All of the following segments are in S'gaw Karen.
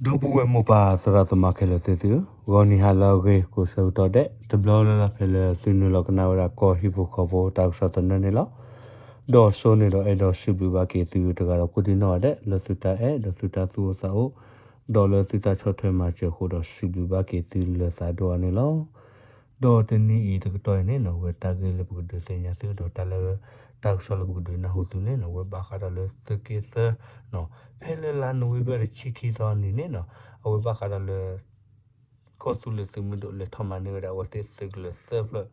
ဒီပုၢ်ဝဲၢ်မိၢ်ပၢ်သရၣ်သမါခဲလၢာ်သ့ၣ်သုဧၢ, ဂီၤနံၤဟါလၢအဂ့ၤ ကိးဆၢကတီၢ်ဒဲး တဘျီလၢ်လၢ်ဖဲလၢသုနုာ်လီၤကနၣ်ဝဲဒၣ်ကီၢ်ဟံၣ်ဖိဃီဖိတၢ်ကစီၣ်သနၢၣ်န့ၣ်လီၤ. ဒီးစိန့ၣ်ဒီးအဲၣ်ဒိးစံးဘျုးဘၣ်က့ၤသုတဂၤဒီးကိးဒံနီၢ်ဂၤဒဲး လၢသုတၢ်အဲၣ်ဒီးသုတၢ်သူၣ်အိၣ်သးအိၣ် ဒီးလၢသုတၢ်ဆီၣ်ထွဲမၤစၢၤအဃိဒီးစံးဘျုးဘၣ်က့ၤသုလၢသးဒိၣ်အါန့ၣ်လီၤ. ဒီးတနံၤအံၤတကတီၢ်အံၤန့ၣ်နီၤ အဝဲတၢ်ဂ့ၢ်လၢပကဒုးသ့ၣ်ညါသု ဒီးတၢ်လၢ တၢ်ကစီၣ်လၢပကဒုးနၢ်ဟူသုန့ၣ်နီၤ အဝဲဘၣ်ဃးဒီးလၢသုးက့သၢ ဖဲလၢလါနိၣ်ဝ့ဘၢၣ်တဆံခံသီအနံၤန့ၣ်နီၤ အဝဲဘၣ်ဃးဒီးလၢ ကီၢ်သူလ့ၤသုးမုၢ်ဒိၣ်လဲၤထီၣ်မၤန့ၢ်ဝဲဒၣ်အဝဲသ့ၣ်သုးကလၢၤသၢဖျၢၣ် လၢ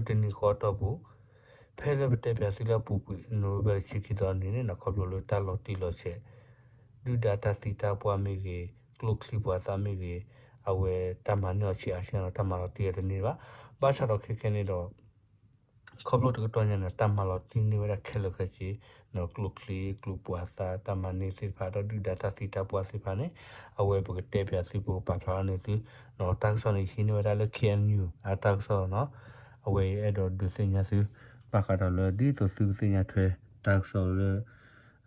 တနံၤဃီတီၢ်ပူၤ ဖဲလၢပတဲပၠးသုလၢအပူၤကွံာ် နိၣ်ဝ့ဘၢၣ်တဆံခံသီအနံၤန့ၣ်နီၤ ခီဖျိလၢတၢ်လီၤတံၢ်လီၤဆဲး ဒုၣ်ဒါတၢ်သံတၢ်ပှၢ်မ့ၢ်ဂ့ၤ ကျိချံပှၤသးမ့ၢ်ဂ့ၤ အဝဲတၢ်မၤန့ၢ်အီၤဆံးအါဆံးနီၤ တၢ်မၤလီၤတံၢ်အီၤတန့ၢ်ဘၣ်. ဘၣ်ဆၣ်ဒီးခဲခဲန့ၣ်ဒီး ခီဖျိတကတီၢ်ညါန့ၣ် တၢ်မၤလီၤတံၢ်န့ၢ်ဝဲဒၣ်ခဲလၢာ်ခဲဆ့ ကျိချံကျိပှၤသးတၢ်မၤန့ၢ်သ့ၣ်တဖၣ် ဒီးဒုၣ်ဒါတၢ်သံတၢ်ပှၢ်သ့ၣ်တဖၣ်န့ၣ် အဝဲပကတဲပၠးသု ပကပာ်ဖျါထီၣ်န့ၢ်သု တၢ်ကစီၣ်န့ၣ် ဟံးန့ၢ်ဝဲဒၣ်လၢ K N U အတၢ်ကစီၣ်နီၤ အဝဲအဲၣ်ဒိးဒုးသ့ၣ်ညါသု ဘၣ်ဃးဒီးလၢဒ်သိးသုကသ့ၣ်ညါထွဲ တၢ်ကစီၣ်လၢ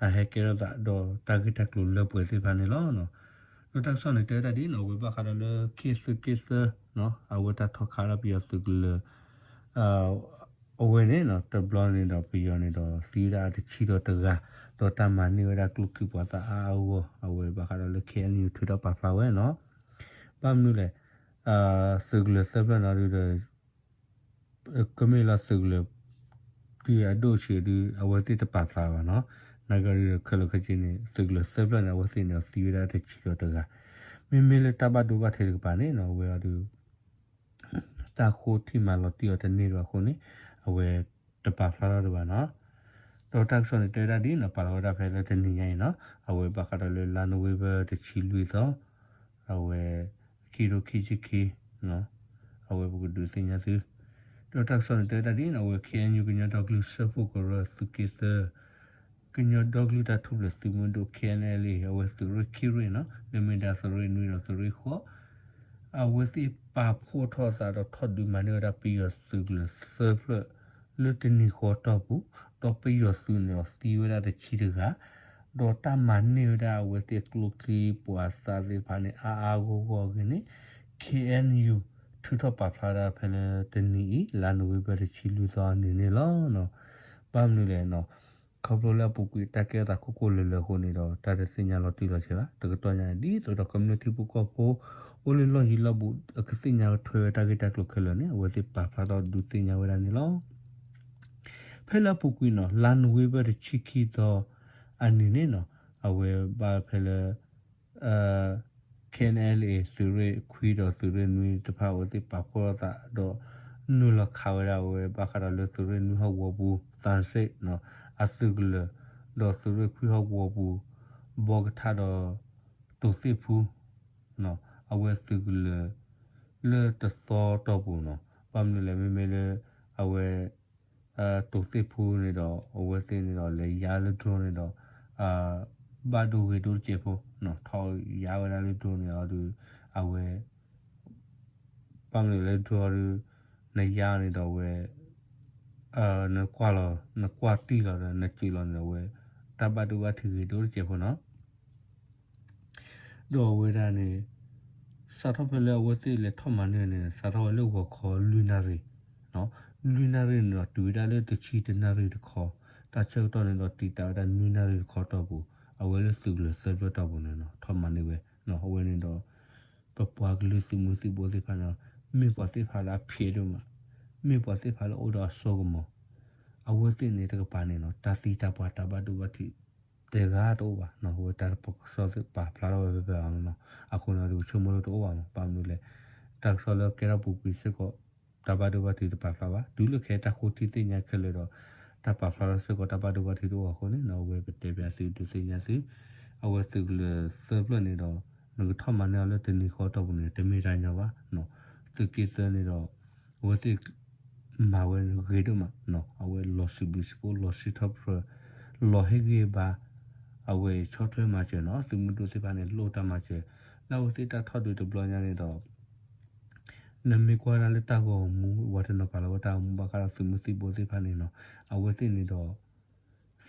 အဟဲကဲထီၣ်သးဒီးတၢ်ဂ့ၢ်တၢ်ကျိၤလၢပှဲၤသ့ၣ်တဖၣ်န့ၣ်လီၤ. ဒီးတၢ်ကစီၣ်န့ၣ် တဲဝဲဒၣ်ဒ်နီၤ အဝဲဘၣ်ဃးဒီးလၢ ခ့သုးက့သၢ အဝဲတၢ်ထီၣ်ခးဒၣ်ပယီၤသုးကလၢၤ အဝဲန့ၣ်နီၤ တဘျီန့ၣ်ဒီးပယီၤန့ၣ်ဒီးသံဝဲဒၣ်တဆံဒီးတဂၤ ဒီးတၢ်မၤန့ၢ်ဝဲဒၣ်ကျိချံပှၤသးအါအါဂီၢ်ဂီၢ် အဝဲဘၣ်ဃးဒီးလၢ K N U ထုးထီၣ်ပာ်ဖျါဝဲနီၤ. ဘၣ်မနုၤလဲၣ် သုးကလၢၤသၢဖျၢၣ်န့ၣ်ဒီး ကမ့ၢ်လီၤသုးကလၢၤ ဒုၣ်အဒိၣ်ဆံးဒုး အဝဲသ့ၣ်တပာ်ဖျါဘၣ်နီၤ. နာ်က့ဒီးခဲလၢာ်ခဲဆ့န့ၣ် သုးကလၢၤသၢဖျၢၣ်န့ၣ် အဝဲသ့ၣ်န့ၣ်ဒီးသံဝဲဒၣ်တဆံဒီးတဂၤ မ့မ့ၢ်လၢတၢ်ဘၣ်ဒိဘၣ်ထံးတကပၤန့ၣ်နီၤ အဝဲအီၤဒုး တၢ်ဃိထံၣ်မၤလီၤတံၢ်အီၤတန့ၢ်ဘၣ်အဃိန့ၣ် အဝဲတပာ်ဖျါထီၣ်ဒံးဘၣ်နီၤ. ဒီးတၢ်ကစီၣ်န့ၣ် တဲဝဲဒၣ်ဒ်နီၤ ပာ်လီၤဝဲဒၣ်ဖဲလၢတနံၤညါအံၤနီၤ အဝဲဘၣ်ဃးဒီးလၢလါနိၣ်ဝ့ဘၢၣ်တဆံလွံၢ်သီ အဝဲ ခံကထိခံဆံခံ အဝဲပကဒုးသ့ၣ်ညါသု ဒီးတၢ်ကစီၣ်န့ၣ် တဲဝဲဒၣ်ဒ်နီၤ အဝဲ K N U ကညီဒီကလုာ်စၢဖှိၣ်ကရၢ သုးက့သၢ ကညီဒီကလုာ်တၢ်ထူၣ်ဖျဲးသုးမုၢ်ဒိၣ် K N L A အဝဲသုးရ့ၣ်ခံရ့ၣ်နီၤ လၢမ့ၢ်ဒၣ်သုးရ့ၣ်နွံဒီးသုးရ့ၣ်ဃိး အဝဲသ့ၣ်ပာ်ဖှိၣ်ထီၣ်အသးဒီးထီၣ်ဒုးမၤန့ၢ်ဝဲဒၣ်ပယီၤသုးကလၢၤသၢဖျၢၣ် လၢတနံၤဃီတီၢ်ပူၤ ဒီးပယီၤသုးန့ၣ်ဒီးသံဝဲဒၣ်တဆံတဂၤ ဒီးတၢ်မၤန့ၢ်ဝဲဒၣ်အဝဲသ့ၣ်ကျိချံပှၤသးသ့ၣ်တဖၣ်န့ၣ် အါအါဂီၢ်ဂီၢ်အဂ့ၢ်န့ၣ် K N U ထုးထီၣ်ပာ်ဖျါဒၣ်ဖဲလၢတနံၤအံၤ လါနိၣ်ဝ့ဘၢၣ်တဆံလွံၢ်သီအနံၤန့ၣ်လီၤ. ဘၣ်မနုၤလဲၣ်နီၤ ခီဖျိလၢအပူၤကွံာ်တၢ်ကဲထီၣ်သးခိၣ်ခိၣ်လၢာ်လၢာ်အဃိန့ၣ်ဒီး တၢ်တသ့ၣ်ညါလီၤတံၢ်လီၤဆဲးဘၣ် တကတီၢ်ညါ ဒ်သိးဒီးကမျၢၢ်ထံဖိကီၢ်ဖိ အိၣ်လၢလီၢ်ယံၤလီၢ်ဘူး အကသ့ၣ်ညါထွဲဝဲတၢ်ဂ့ၢ်တၢ်ကျိၤခဲလၢာ်န့ၣ် အဝဲသ့ၣ်ပာ်ဖျါထီၣ်ဒုးသ့ၣ်ညါဝဲဒၣ်န့ၣ်လီၤ. ဖဲလၢအပူၤကွံာ်နီၤ လါနိၣ်ဝ့ဘၢၣ်တဆံခံသီအနံၤန့ၣ်နီၤ အဝဲဘၣ်ဖဲလၢ K N L A သုးရ့ၣ်ခွံဒီးသုးရ့ၣ်နွံတဖၣ်အဝဲသ့ၣ်ပာ်ဖှိၣ်ထီၣ်သးဒီး နုာ်လီၤခးဝဲဒၣ်ဝဲဘၣ်ဃးဒီးလၢသုးရ့ၣ်နွံဟီၣ်ကဝီၤပူၤ သၣ်စ့ၣ် အသုးကလၢၤ ဒီးသုးရ့ၣ်ခွံဟီၣ်ကဝီၤပူၤ ဘီကထါဒီး တိၤသ့ၣ်ဖူ အဝဲသုးကလၢၤ လၢတသီတီၢ်ပူၤနီၤ ဘၣ်မနုၤလဲၣ် မ့မ့ၢ်လၢ အဝဲ တိၤသ့ၣ်ဖူန့ၣ်ဒီး အဝဲသ့ၣ်န့ၣ်ဒီး လဲၤယါလၢ drone န့ၣ်ဒီး ဘၣ်ဒိဂ့ၤဒိတစဲးဖိ ထီၣ်ယါဝဲဒၣ်လၢ drone န့ၣ်အီၤဒီး အဝဲ ဘၣ်မနုၤလၢ drone ဒီး နယါန့ၣ်ဒီးအဝဲ နကွၢ်လီၤ နကွၢ်တံၢ်လီၤဒီး နစၢၤလီၤန့ၣ် အဝဲ တၢ်ဘၣ်ဒိဘၣ်ထံးဂ့ၤဒိတစဲးဖိနီၤ ဒီးအဝဲဒၣ်န့ၣ် စးထီၣ်ဖဲလၢအဝဲသ့ၣ်လဲၤထီၣ်မၤန့ၢ်န့ၣ် စးထီၣ်ဝဲလၢဂီၤခီလွံၢ်နၣ်ရံၣ်, လွံၢ်နၣ်ရံၣ်န့ၣ်ဒီးတုၤဝဲဒၣ်လၢတဆံတၢနၣ်ရံၣ်တခီ, တၢ်ဆၢကတီၢ်န့ၣ်ဒီးတံာ်တာ်ဝဲဒၣ်နွံနၣ်ရံၣ်တခီတီၢ်ပူၤ, အဝဲလၢသုးကလၢၤသၢဖျၢၣ်တီၢ်ပူၤန့ၣ်နီၤ ထီၣ်မၤန့ၢ်ဝဲ, အဝဲန့ၣ်ဒီး ပပှၤကလုာ်သုးမုၢ်သံၣ်ဘိသ့ၣ်တဖၣ်န့ၣ် မ့ၢ်ပှၤသ့ၣ်တဖၣ်လၢအဖျဲးဒိၣ်မး, မ့ၢ်ပှၤသ့ၣ်တဖၣ်လၢအိၣ်ဒီးအစိကမီၤ, အဝဲသ့ၣ်န့ၣ်တကပၤန့ၣ်နီၤ တၢ်သံတၢ်ပှၢ်တၢ်ဘၣ်ဒိဘၣ်ထံး တဲဂၤတအိၣ်ဘၣ်, အဝဲတၢ်ကစီၣ်သ့ၣ်ပာ်ဖျါထီၣ်ဝဲဖဲဖဲအီၤန့ၣ်နီၤ, အဃိန့ၣ်ဒီးပဆိကမိၣ်လၢတအိၣ်ဘၣ်မး, ဘၣ်မနုၤလဲၣ်, တၢ်ကစီၣ်လၢကဲထီၣ်ပူၤကွံာ်စ့ၢ်ကီး တၢ်ဘၣ်ဒိဘၣ်ထံးတပာ်ဖျါဘၣ်, တုၤလၢခဲအံၤတၢ်ဃိထံသ့ၣ်ညါခဲလၢာ်ဒီး တၢ်ပာ်ဖျါထီၣ်စ့ၢ်ကီးတၢ်ဘၣ်ဒိဘၣ်ထံးတအိၣ်အဃိန့ၣ်နီၤ အဝဲပတဲပၠးသုဒုးသ့ၣ်ညါသု, အဝဲသုးကလၢၤသၢဖျၢၣ်န့ၣ်ဒီး နကထီၣ်မၤန့ၢ်အီၤလၢတနံၤဃီတီၢ်ပူၤန့ၣ် တမ့ၢ်တၢ်ညီဘၣ်, သုးက့သၢန့ၣ်ဒီး အဝဲသ့ၣ် မၤဝဲဂ့ၤဒိၣ်မး, အဝဲလီၤစံးဘျုးစံးဖှိၣ် လီၤစံးထီၣ်ပတြၢၤ, လီၤဟ့ၣ်ဂံၢ်ဘါ, အဝဲဆီၣ်ထွဲမၤစၢၤနီၤ, သုးမုၢ်ဒိၣ်သ့ၣ်တဖၣ်န့ၣ် လိၣ်တၢ်မၤစၢၤ, လၢအဝဲသ့ၣ်တၢ်ထီၣ်ဒုးတဘျီညါန့ၣ်ဒီး နမ့ၢ်ကွၢ်ဒၣ်လၢတၢ်ဂီၤမူ ပှၤတနီၤပာ်လီၤဝဲတၢ်ဂီၤမူဘၣ်ဃးဒီးသုးမုၢ်သံၣ်ဘိသ့ၣ်တဖၣ်န့ၣ်နီၤ, အဝဲသ့ၣ်န့ၣ်ဒီး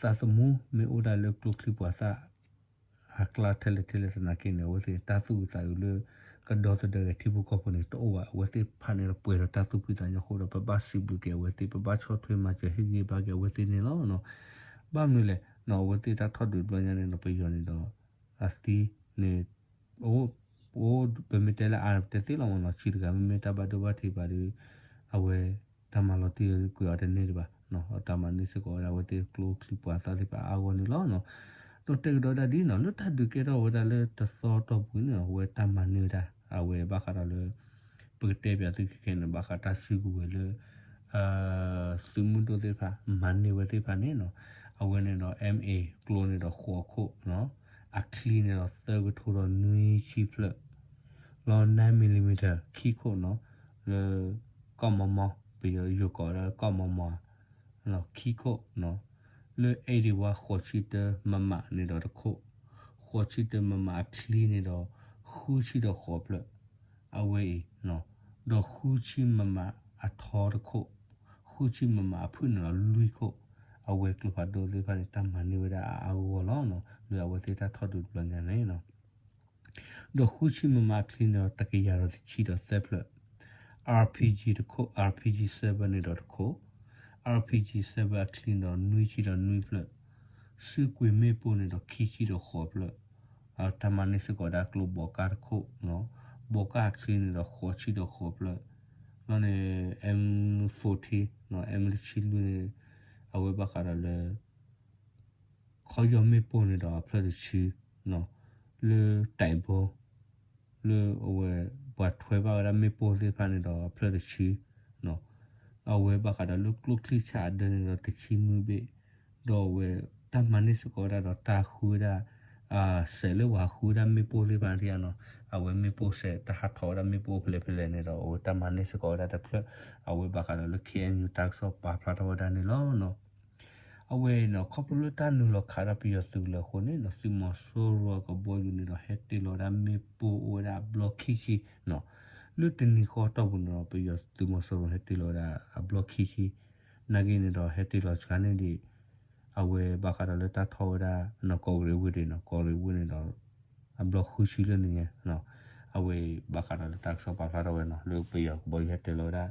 သးသမူမ့ၢ်အိၣ်ဒၣ်လၢကျိချံပှၤသၣ် အကျါထဲလဲၣ်ထဲလဲၣ်သနာ်က့န့ၣ် အဝဲသ့ၣ်တၢ်သူၣ်အုးသးအုးလၢ ကဒီသဒၢက့ၤထံဖိကီၢ်ဖိန့ၣ် တအိၣ်ဘၣ်. အဝဲသ့ၣ်တဖၣ်န့ၣ်ဒီးပှဲၤဒီးတၢ်သူၣ်ဖှံသးညီအဃိဒီး ပဘၣ်စံးဘျုးက့ၤအဝဲသ့ၣ်, ပဘၣ်ဆီၣ်ထွဲမၤစၢၤဟ့ၣ်ဂံၢ်ဘါက့ၤအဝဲသ့ၣ်န့ၣ်လီၤ. ဘၣ်မနုၤလဲၣ်, အဝဲသ့ၣ်တၢ်ထီၣ်ဒုးတဘျီညါန့ၣ်ဒီး ပယီၤန့ၣ်ဒီး အသံန့ၣ် အိၣ် ပမ့ၢ်တဲလၢအါတသ့လီၤမ့ၢ်နီၤ, ဆံးတဂၤ မ့မ့ၢ်တၢ်ဘၣ်ဒိဘၣ်ထံးဘၣ်ဒီး အဝဲတၢ်မၤလီၤတံၢ်ကွံာ်အီၤတန့ၢ်ဒံးဘၣ်, တၢ်မၤန့ၢ်စ့ၢ်ကီးဝဲဒၣ်အဝဲသ့ၣ်ကျိချံမျိာ်သၣ်သ့ၣ်တဖၣ်အါဂီၢ်န့ၣ်လီၤ. ဒီးတဲကဒီးဒၣ်ဒ်နီၤ လၢတၢ်ဒုးကဲထီၣ်ဝဲဒၣ်လၢတသီအတီၢ်ပူၤန့ၣ် အဝဲတၢ်မၤန့ၢ်ဝဲဒၣ် အဝဲဘၣ်ဃးဒီးလၢ ပကတဲပၠးသုခဲခဲန့ၣ် ဘၣ်ဃးတၢ်စုကဝဲၤလၢ သုးမုၢ်ဒိၣ်သ့ၣ်တဖၣ် မၤန့ၢ်ဝဲသ့ၣ်တဖၣ်န့ၣ်နီၤ, အဝဲန့ၣ်ဒီး MA ကျိန့ၣ်ဒီးဃိးခိၣ်နီၤ, အချံန့ၣ်ဒီးသၢကထိဒီးနွံဆံဖျၢၣ်, လီၤ nine millimeter ခံခိၣ်နီၤ, လၢ ကီၢ်မီမီ ပယီၤယိၤကိးဝဲဒၣ်လၢကီၢ်မီမီ ခံခိၣ်နီၤ, လၢ eighty-one ဃိးဆံတၢ MM န့ၣ်ဒီးတခိၣ်, ဃိးဆံတၢ MM အချံန့ၣ်ဒီး ဃုဆံဒီးဃိးဖျၢၣ် အဝဲအံၤနီၤ, ဒီးဃုဆံ MM အထီတခိၣ်, ဃုဆံ MM အဖုၣ်န့ၣ်ဒီးလွံၢ်ခိၣ်, အဝဲကျိဖးဒိၣ်သ့ၣ်တဖၣ်န့ၣ် တၢ်မၤန့ၢ်ဝဲဒၣ်အါအါဂီၢ်ဂီၢ်လီၤနီၤ, လၢအဝဲသ့ၣ်တၢ်ထီၣ်ဒုးတဘျီညါန့ၣ်နီၤ. ဒီးဃုဆံ MM အချံန့ၣ်ဒီး တကယၤဒီးတဆံဒီးသၢဖျၢၣ်, RPG တခိၣ်, RPG seven န့ၣ်ဒီးတခိၣ်, RPG seven အချံန့ၣ်ဒီးနွံဆံဒီးနွံဖျၢၣ်, စုကွံာ်မ့ၣ်ပိၢ်န့ၣ်ဒီးခံဆံဒီးဃိးဖျၢၣ်, တၢ်မၤန့ၢ်စ့ၢ်ကီးဒၣ်ကျိဘိးကၣ်တခိၣ်နီၤ, ဘိးကၣ်အချံန့ၣ်ဒီးဃိးဆံဒီးဃိးဖျၢၣ်, လီၤန့ၣ် M forty နီၤ, M တဆံလွံၢ်န့ၣ် အဝဲဘၣ်ဃးဒီးလၢ ခီယီၢ်မ့ၣ်ပိၢ်န့ၣ်ဒီးအဖျၢၣ်တဆံနီၤ, လၢတၢ်ဘိ လၢအဝဲ ပှၤထွဲဘၣ်ဝဲဒၣ်မ့ၣ်ပိၢ်သ့ၣ်တဖၣ်န့ၣ်ဒီးအဖျၢၣ်တဆံနီၤ, အဝဲဘၣ်ဃးဒီးလၢကျိချံဆၣ်အဒၢန့ၣ်ဒီးတဆံနွံဘ့ၣ်, ဒီးအဝဲတၢ်မၤန့ၢ်စ့ၢ်ကီးဝဲဒၣ်ဒီးတၢ်ဃုဝဲဒၣ် စဲးလၢပှၤဃုဝဲဒၣ်မ့ၣ်ပိၢ်သ့ၣ်တဖၣ်န့ၣ်နီၤ, အဝဲမ့ၣ်ပိၢ်စဲးတဟးထီၣ်ဝဲဒၣ်မ့ၣ်ပိၢ်ဖဲလဲၣ်ဖဲလဲၣ်န့ၣ်ဒီး အဝဲတၢ်မၤန့ၢ်စ့ၢ်ကီးဝဲဒၣ်တဖျၢၣ်, အဝဲဘၣ်ဃးဒီးလၢ KNU တၢ်ကစီၣ်ပာ်ဖျါထီၣ်ဝဲဒၣ်န့ၣ်လီၤနီၤ. အဝဲအံၤနီၤ ခီဖျိလၢတၢ်နုာ်လီၤခးဒီးပယီၤသုးကလၢၤအဃိန့ၣ်နီၤ သုးမီၤစိရိၤအကဘီယူၤန့ၣ်ဒီး ဟဲတ့ၢ်လီၤဝဲဒၣ်မ့ၣ်ပိၢ်အိၣ်ဝဲဒၣ်အဘျီခံဆံနီၤ, လၢတနံၤဃီအတီၢ်ပူၤန့ၣ်ဒီး ပယီၤသုးမီၤစိရိၤဟဲတ့ၢ်လီၤဝဲဒၣ်အဘျီခံဆံ, နာ်က့န့ၣ်ဒီး ဟဲတ့ၢ်လီၤစှၤန့ၣ်ဒံး အဝဲဘၣ်ဃးဒီးလၢတၢ်ထီၣ်ဝဲဒၣ်နီၤ ကီးရ့ၣ်ဝ့ၢ်ဒံးနီၤ, ကီးရ့ၣ်ဝ့ၢ်န့ၣ်ဒီး အဘျီဃုဆံလၢန့ၣ်ညါ, အဝဲဘၣ်ဃးဒီးလၢတၢ်ကစီၣ်ပာ်ဖျါထီၣ်ဝဲနီၤ လၢပယီၤကဘီယူၤဟဲတ့ၢ်လီၤဝဲဒၣ်,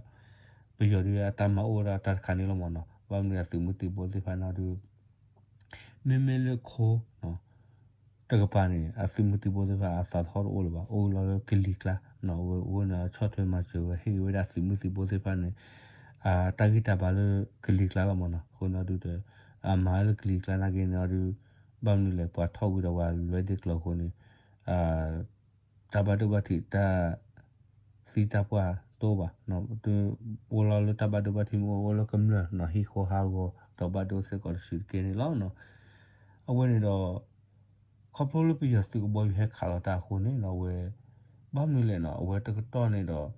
ပယီၤဒုးအတၢ်မၤအိၣ်ဝဲဒၣ်တၢ်တခါန့ၣ်လီၤမ့ၢ်နီၤ, ဘၣ်မနုၤအသုးမုၢ်သံၣ်ဘိသ့ၣ်တဖၣ်န့ၣ်ဒီး မ့မ့ၢ်လၢခိ တကပၤန့ၣ် အသုးမုၢ်သံၣ်ဘိသ့ၣ်တဖၣ်အသးသဟီၣ်တအိၣ်လၢၤဘၣ်, အိၣ်လီၤလၢကလံၤကျါနီၤ, အဝဲအိၣ်န့ၣ်ဆီၣ်ထွဲမၤစၢၤဝဲ ဟ့ၣ်ဂ့ၤဝဲဒၣ်သုးမုၢ်သံၣ်ဘိသ့ၣ်တဖၣ်န့ၣ် တၢ်ဂံၢ်တၢ်ဘါလၢကလံၤကျါလီၤမ့ၢ်နီၤ, အဃိန့ၣ်ဒီး အမၤလၢကလံၤကျါနာ်က့န့ၣ်ဒီး ဘၣ်မနုၤလဲၣ် ပှၤထီၣ်ဝံၤဒီးပှၤလွဲဒ့ကျၢၤအဃိန့ၣ် တၢ်ဘၣ်ဒိဘၣ်ထံးတၢ်သံတၢ်ပှၢ်တအိၣ်ဘၣ်, အိၣ်လီၤလၢတၢ်ဘၣ်ဒိဘၣ်ထံးမ့ၢ်အိၣ် အိၣ်လၢကမျၢၢ်နီၤ ဟံၣ်ဃီဟးဂီၤ ဒီးဘၣ်ဒိစ့ၢ်ကီးတစုတက့ၢ်န့ၣ်လီၤ. အဝဲန့ၣ်ဒီး ခီဖျိလၢပယီၤသုးကဘီယူၤဟဲခးလီၤတၢ်အဃိန့ၣ်နီၤ အဝဲ ဘၣ်မနုၤလဲၣ်နီၤ အဝဲတကတီၢ်န့ၣ်ဒီး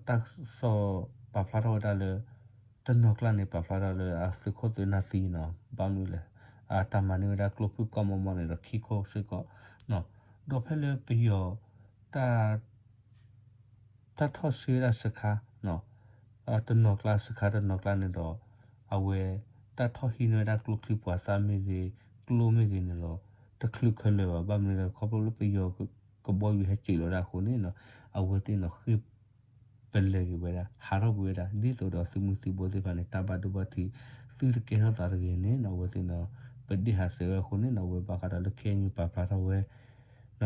တၢ်ကစီၣ်ပာ်ဖျါထီၣ်ဝဲဒၣ်လၢ တနီၤကျါန့ၣ် ပာ်ဖျါထီၣ်လၢအသုးခိၣ်သုးနၢ်သံနီၤ, ဘၣ်မနုၤလဲၣ် တၢ်မၤန့ၢ်ဝဲဒၣ်ကျိဖုၣ်ကီၢ်မီမီန့ၣ်ဒီး ခံခိၣ်စ့ၢ်ကီးနီၤ, ဒီးဖဲလၢပယီၤ တၢ် တၢ်ထီၣ်ဆှၢဝဲဒၣ်စခါနီၤ, တနီၤကျါ စခါတနီၤကျါန့ၣ်ဒီး အဝဲ တၢ်ထီၣ်ဟံးန့ၢ်ဝဲဒၣ်ကျိချံမျိာ်သၣ်မ့ၢ်ဂ့ၤ ကျိမ့ၢ်ဂ့ၤန့ၣ်ဒီး တချုးခဲလၢာ်ဘၣ်. ဘၣ်မနုၤလဲၣ် ခီဖျိလၢပယီၤကဘီယူၤဟဲစဲးလီၤဒၣ်အဃိန့ၣ်နီၤ အဝဲသ့ၣ်န့ၣ် ဃ့ၢ်ပလဲၤက့ၤဝဲဒၣ် ဟးထီၣ်ကွံာ်ဝဲဒၣ် ဒ်သိးဒီးသုးမုၢ်သံၣ်ဘိသ့ၣ်တဖၣ်န့ၣ် တၢ်ဘၣ်ဒိဘၣ်ထံး သုတကဲထီၣ်သးတဂ့ၤန့ၣ်နီၤ အဝဲသ့ၣ်န့ၣ် ပဒ့ၣ်ဟးဆှဲးဝဲအဃိန့ၣ်နီၤ အဝဲဘၣ်ဃးဒီးလၢ KNU ပာ်ဖျါထီၣ်ဝဲ ဒီးလ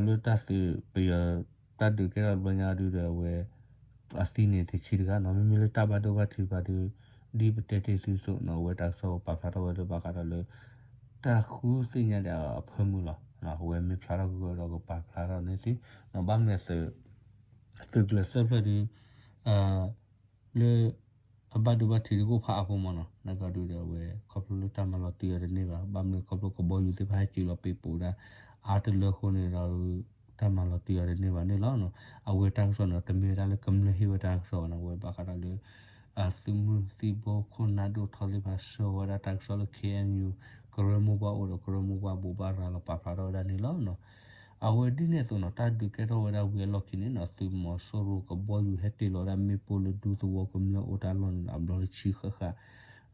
ၢတၢ်သုးပယီၤ တၢ်ဒုးကဲထီၣ်တဘျီညါဒုဒီးအဝဲ အသံန့ၣ်တဆံတဂၤနီၤ မ့မ့ၢ်လၢတၢ်ဘၣ်ဒိဘၣ်ထံးတဖၣ်ဒီး ဒ်ပတဲတ့ၢ်သုအသိးနီၤ အဝဲတၢ်ကစီၣ်ပာ်ဖျါထီၣ်ဝဲလၢဘၣ်ဃးဒီးလၢ တၢ်ဃုသ့ၣ်ညါဒၣ်အဖၢမုၢ်လီၤ. အဝဲမ့ၢ်ဖျါထီၣ်ကဂၢၢ်ဒီးကပာ်ဖျါထီၣ်န့ၣ်သ့ ဘၣ်မနုၤ သုးကလၢၤသၢဖျၢၣ်ဒီး လၢ အဘၣ်ဒိဘၣ်ထံးတအိၣ်ဖးအါဖိမးနီၤ နာ်က့ဒုဒီးအဝဲ ခီဖျိလၢတၢ်မၤလီၤတံၢ်အီၤတန့ၢ်ဘၣ် ဘၣ်မနုၤခီဖျိကဘီယူၤသ့ၣ်တဖၣ်ဟဲစဲးလီၤပ့ၤပိာ်ဒၣ်အါတလၢအဃိန့ၣ်ဒီး တၢ်မၤလီၤတံၢ်အီၤတန့ၢ်ဘၣ်န့ၣ်လီၤ. အဝဲတၢ်ကစီၣ်န့ၣ် တမ့ၢ်ဝဲဒၣ်လၢကမျၢၢ်ဟ့ၣ်ဝဲတၢ်ကစီၣ်ဘၣ်နီၤ အဝဲဘၣ်ဃးဒီးလၢ သုးမုၢ်သံၣ်ဘိခိၣ်နၢ်ဒိၣ်ထီသ့ၣ်တဖၣ်ဆှၢဝဲဒၣ်တၢ်ကစီၣ်လၢ KNU ကရၢမိၢ်ပှၢ်အိၣ်ဒီးကရၢမိၢ်ပှၢ်ဘိးဘၣ်ရၤလီၤပာ်ဖျါထီၣ်ဝဲဒၣ်န့ၣ်လီၤ. အဝဲဒ်န့ၣ်အသိးနီၤ တၢ်ဒုးကဲထီၣ်ဝဲဒၣ်ဝံၤအလီၢ်ခံန့ၣ်နီၤ သုးမီၤစိရိၤကဘီယူၤဟဲတ့ၢ်လီၤဝဲဒၣ်မ့ၣ်ပိၢ်လၢဒူသဝီကမျၢၢ်အိၣ်တၢ်လီၢ်န့ၣ်ဒီး အဘျီတဆံဃၣ်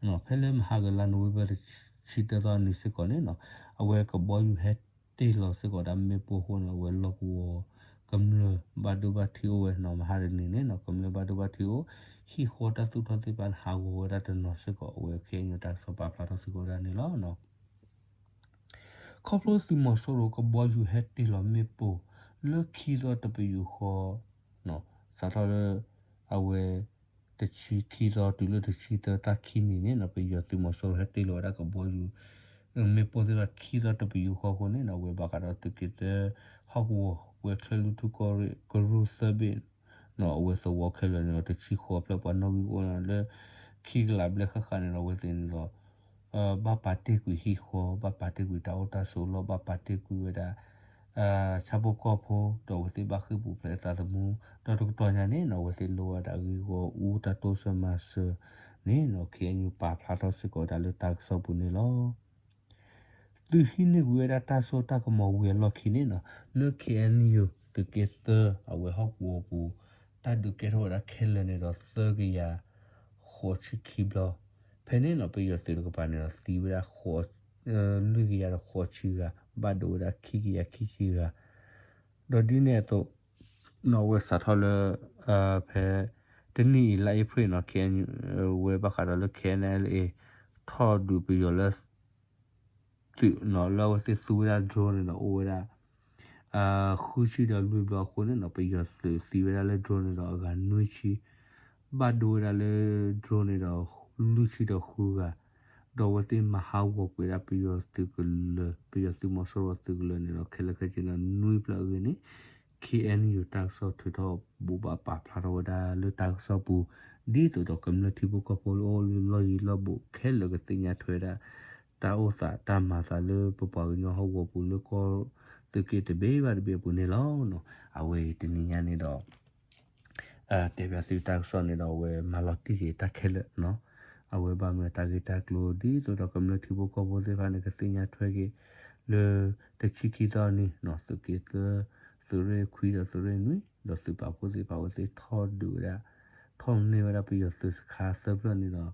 ဃၣ် ဖဲလၢမဟါကလါနိၣ်ဝ့ဘၢၣ်တဆံ တဆံသၢသီနံၤစ့ၢ်ကီးန့ၣ်နီၤ အဝဲကဘီယူၤဟဲတ့ၢ်လီၤစ့ၢ်ကီးဒၣ်မ့ၣ်ပိၢ်အဃိန့ၣ် အဝဲလီၢ်ကဝီၤကမျၢၢ်ဘၣ်ဒိဘၣ်ထံးအိၣ်ဝဲနီၤ မဟါတနံၤန့ၣ်နီၤ ကမျၢၢ်ဘၣ်ဒိဘၣ်ထံးအိၣ် ဟံၣ်ဃီတၢ်သူၣ်ထီၣ်သ့ၣ်တဖၣ်န့ၣ် ဟးဂီၤဝဲဒၣ်တနီၤစ့ၢ်ကီး အဝဲ ခ့ၣ်အဲၣ်ယူၣ် တၢ်ကစီၣ်ပာ်ဖျါထီၣ်စ့ၢ်ကီးဝဲဒၣ်န့ၣ်လီၤ. ခီဖျိသုးမီၤစိရိၤကဘီယူၤဟဲတ့ၢ်လီၤမ့ၣ်ပိၢ်လၢခံသီတပယူာ်ဃီ စးထီၣ်လၢ အဝဲ တဆံခံသီတုၤလၢတဆံသၢတၢ်ခံနံၤန့ၣ်နီၤ ပယီၤသုးမီၤစိရိၤဟဲတ့ၢ်လီၤဝဲဒၣ်ကဘီယူၤ မ့ၣ်ပိၢ်သ့ၣ်တဖၣ်ခံသီတပယူာ်ဃီအဃိန့ၣ်နီၤ အဝဲဘၣ်ဃးဒီးသုးက့သၢ ဟီၣ်ကဝီၤ ဝဲချၢၣ်လွံၢ်ထူၣ်ကီၢ်ရ့ၣ် ကရူၢ်သၢဘ့ၣ် အဝဲသဝီခဲလၢာ်န့ၣ်ဒီး တဆံဃိးဖျၢၣ်ပှၤနီၣ်ဂံၢ်အိၣ်လၢ ခံကလးဘျဲၣ်ဃၣ်ဃၣ်န့ၣ်ဒီး အဝဲသ့ၣ်န့ၣ်ဒီး ဘၣ်ပာ်တ့ၢ်ကွံာ်ဟံၣ်ဃီ ဘၣ်ပာ်တ့ၢ်ကွံာ်တၢ်အိၣ်တၢ်ဆိးလီၢ် ဘၣ်ပာ်တ့ၢ်ကွံာ်ဝဲဒၣ် ဆၣ်ဖိကီၢ်ဖိ ဒီးအဝဲသ့ၣ်ဘၣ်ဃ့ၢ်ပူၤဖျဲးသးသမူ ဒီးတကတီၢ်ညါန့ၣ်နီၤ အဝဲသ့ၣ်လိၣ်ဝဲဒၣ်ဂ့ၢ်ဂီၢ်အူတၢ်တိစၢၤမၤစၢၤန့ၣ်နီၤ ခ့ၣ်အဲၣ်ယူၣ် ပာ်ဖျါထီၣ်စ့ၢ်ကီးဝဲဒၣ်လၢတၢ်ကစီၣ်ပူၤန့ၣ်လီၤ. သုးဟံးန့ၢ်ကွံာ်ဝဲဒၣ်တၢ်စိတၢ်ကမီၤဝံၤအလီၢ်ခံန့ၣ်နီၤ လၢ ခ့ၣ်အဲၣ်ယူၣ် သုးက့သၢ အဝဲဟီၣ်ကဝီၤပူၤ တၢ်ဒုးကဲထီၣ်ဝဲဒၣ်ခဲလၢာ်န့ၣ်ဒီး သၢကယၤ ဃိးဆံခံဘျီ ဖဲန့ၣ်နီၤ ပယီၤသုးတကပၤန့ၣ်ဒီး သံဝဲဒၣ် လွံၢ်ကယၤဒီးဃိးဆံဂၤ ဘၣ်ဒိဝဲဒၣ်ခံကယၤခံဆံဂၤ ဒီးဒ်န့ၣ်အသိး နီၤ အဝဲစးထီၣ်လၢ ဖဲ တနံၣ်အံၤလါအ့ဖြ့ၣ်နီၤ ခ့ၣ်အဲၣ်ယူၣ် ဝဲဘၣ်ဃးဒီးလၢ ခ့ၣ်အဲၣ်ယူၣ် ထီၣ်ဒုးပယီၤလၢ သုးနီၤ လၢအဝဲသ့ၣ်သူဝဲဒၣ် drone န့ၣ်ဒီး အိၣ်ဝဲဒၣ် ဃုဆံဒီးလွံၢ်ဘျီအဃိန့ၣ်နီၤ ပယီၤသုးသံဝဲဒၣ်လၢ drone န့ၣ်ဒီး အဂၤနွံဆံ ဘၣ်ဒိဝဲဒၣ်လၢ drone န့ၣ်ဒီး လွံၢ်ဆံဒီးဃုဂၤ ဒီးအဝဲသ့ၣ်မၤဟးဂီၤကွံာ်ဒၣ်ပယီၤသုးကလၢၤ ပယီၤသုးမီၤစိရိၤသုးကလၢၤန့ၣ်ဒီး ခဲလၢာ်ခဲဆ့န့ၣ် နွံဖျၢၣ်အဂ့ၢ်န့ၣ် ခ့ၣ်အဲၣ်ယူၣ် တၢ်ကစီၣ်ထုးထီၣ်ဘိးဘၣ်ပာ်ဖျါထီၣ်ဝဲဒၣ်လၢတၢ်ကစီၣ်ပူၤ ဒ်သိးဒီးကမျၢၢ်ထံဖိကီၢ်ဖိလၢအိၣ်လၢလီၢ်ယံၤလီၢ်ဘူးခဲလၢာ်ကသ့ၣ်ညါထွဲဝဲဒၣ် တၢ်အိၣ်သးတၢ်မၤသးလၢပပှၤကညီဟီၣ်ကဝီၤပူၤလၢကီၢ်သုးက့တဘ့ၣ်ဘၣ်တဘ့ၣ်အပူၤန့ၣ်လီၤ. အဝဲအံၤတနံၤညါန့ၣ်ဒီး တဲဘၣ်သုတၢ်ကစီၣ်န့ၣ်ဒီး အဝဲမၤလီၤတံၢ်က့ၤတၢ်ခဲလၢာ်နီၤ အဝဲဘၣ်မနုၤတၢ်ဂ့ၢ်တၢ်ကျိၤ ဒ်သိးဒီးကမျၢၢ်ထံဖိကီၢ်ဖိသ့ၣ်တဖၣ်န့ၣ် ကသ့ၣ်ညါထွဲက့ၤ လၢတဆံခံသီနံၤနီၤ သုးက့သၢ သုးရ့ၣ်ခွံဒီးသုးရ့ၣ်နွံ ဒီးသုးပာ်ဖှိၣ်သ့ၣ်တဖၣ် အဝဲသ့ၣ်ထီၣ်ဒုးဝဲဒၣ် ထီၣ်န့ၢ်ဝဲဒၣ်ပယီၤသုးစခါသၢဖျၢၣ်န့ၣ်ဒီး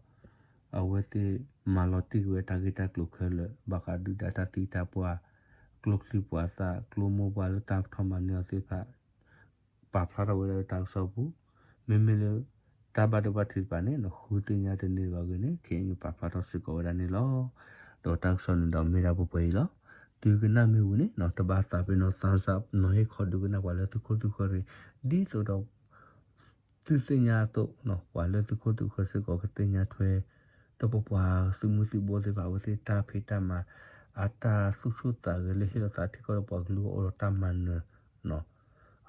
အဝဲသ့ၣ်မၤလီၤတံၢ်က့ၤဝဲတၢ်ဂ့ၢ်တၢ်ကျိၤခဲလၢာ် ဘၣ်ဃးဒုၣ်ဒါတၢ်သံတၢ်ပှၢ် ကျိချံမျိာ်သၣ် ကျိမိၢ်ပှၢ်လၢတၢ်ထီၣ်မၤန့ၢ်အီၤသ့ၣ်တဖၣ် ပာ်ဖျါထီၣ်ဝဲဒၣ်လၢတၢ်ကစီၣ်ပူၤ မ့မ့ၢ်လၢ တၢ်ဘၣ်ဒိဘၣ်ထံးတဖၣ်န့ၣ် ဃုသ့ၣ်ညါတန့ၢ်ဘၣ်အဂ့ၢ်န့ၣ် ခ့ၣ်အဲၣ်ယူၣ် ပာ်ဖျါထီၣ်စ့ၢ်ကီးဝဲဒၣ်န့ၣ်လီၤ. ဒီးတၢ်ကစီၣ်န့ၣ်ဒီးမ့ၢ်ဒၣ်ပှဲၤပှဲၤအံၤလီၤ. သုကနၣ်မ့ၢ်ဝံၤန့ၣ်နီၤ တဘၣ်သးပ့ၤနီၣ် thumbs up နီၤ ဟ့ၣ်ခီဒုးကနၣ်ပှၤလၢသုခိၣ်သုဃၢၤရ့ၣ် ဒ်သိးဒီး သုသ့ၣ်ညါအသိးနီၤ ပှၤလၢသုခိၣ်သုဃၢၤစ့ၢ်ကီးကသ့ၣ်ညါထွဲ ဒီးပပှၤသုးမုၢ်သံၣ်ဘိသ့ၣ်တဖၣ် အဝဲသ့ၣ်တၢ်ဖံးတၢ်မၤ အတၢ်သူၣ်ဆူၣ်သးဂဲၤလၢဟ့ၣ်လီၤသးထံကီၢ်ဒီးပှၤကလုာ်အိၣ်ဒီးတၢ်မၤနၢၤနီၤ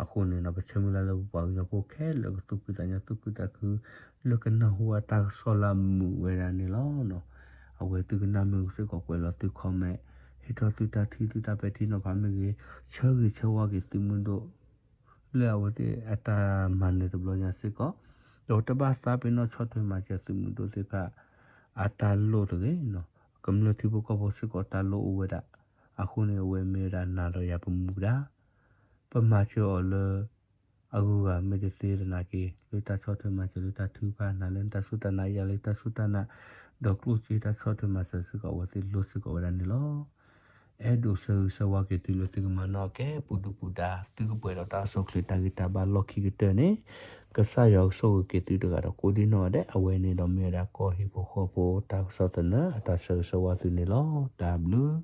အဃိန့ၣ်နီၤ ပဆၢမုၢ်လၢ်လၢပပှၤကညီဖိခဲလၢာ်ကသူၣ်ဖှံသးညီ သူၣ်ခုသးခု လၢကနၢ်ဟူဘၣ်တၢ်ကစီၣ်လၢအမုာ်ဝဲဒၣ်န့ၣ်လီၤ. အဝဲသုကနၣ်မ့ၢ်ဝံၤစ့ၢ်ကီး ကွဲးလီၤသု comment ဟ့ၣ်ထီၣ်သုတၢ်ထံၣ်သုတၢ်ပဲာ်ထံနီၤဖးမ့ၢ်ဂ့ၤ ဆၢဂ့ၤဆၢဝါက့ၤသုးမုၢ်ဒိၣ် လၢအဝဲသ့ၣ်အတၢ်မၤနၢၤတဘျီညါစ့ၢ်ကီး ဒီးတဘၣ်သးပ့ၤနီၣ်ဆီၣ်ထွဲမၤစၢၤသုးမုၢ်ဒိၣ်သ့ၣ်တဖၣ် အတၢ်လိၣ်တဂ့ၤနီၤ ကမျၢၢ်ထံဖိကီၢ်ဖိစ့ၢ်ကီးတၢ်လိၣ်အိၣ်ဝဲဒၣ် အဃိန့ၣ် အဝဲမ့ၢ်ဝဲဒၣ်နၤဒီးယၤပမူပဒါ ပမၤစၢၤအီၤလၢ အဂုၤအဂၤမ့ၢ်တသ့သနာ်က့ လၢတၢ်ဆီၣ်ထွဲမၤစၢၤလၢတၢ်ထုကဖၣ် နၤလၢနတၢ်စူၢ်တၢ်နာ် ယၤလၢတၢ်စူၢ်တၢ်နာ် ဒီးကျိၣ်စ့တၢ်ဆီၣ်ထွဲမၤစၢၤစ့ၢ်ကီး အဝဲသ့ၣ်လိၣ်စ့ၢ်ကီးဝဲဒၣ်န့ၣ်လီၤ. အဲၣ်ဒိးဆၢဂ့ၤဆၢဝါက့ၤသုလၢသုကမၤနီၣ်ကဲပူၤဒုၣ်ပူၤဒါ သုကပှဲၤဒီးတၢ်အိၣ်ဆူၣ်အိၣ်ချ့တၢ်ဂံၢ်တၢ်ဘါလီၢ်ခံကတၢၢ်န့ၣ် ကစၢ်ယွၤကဆိၣ်ဂ့ၤက့ၤသုတဂၤဒီးကိးဒံနီၢ်ဂၤဒဲး အဝဲန့ၣ်ဒီးမ့ၢ်ဝဲဒၣ်ကီၢ်ဟံၣ်ဖိဃီဖိတၢ်ကစီၣ်သနၢၣ်အတၢ်ဆၢဂ့ၤဆၢဝါသုန့ၣ်လီၤ. တၢ်ဘျုး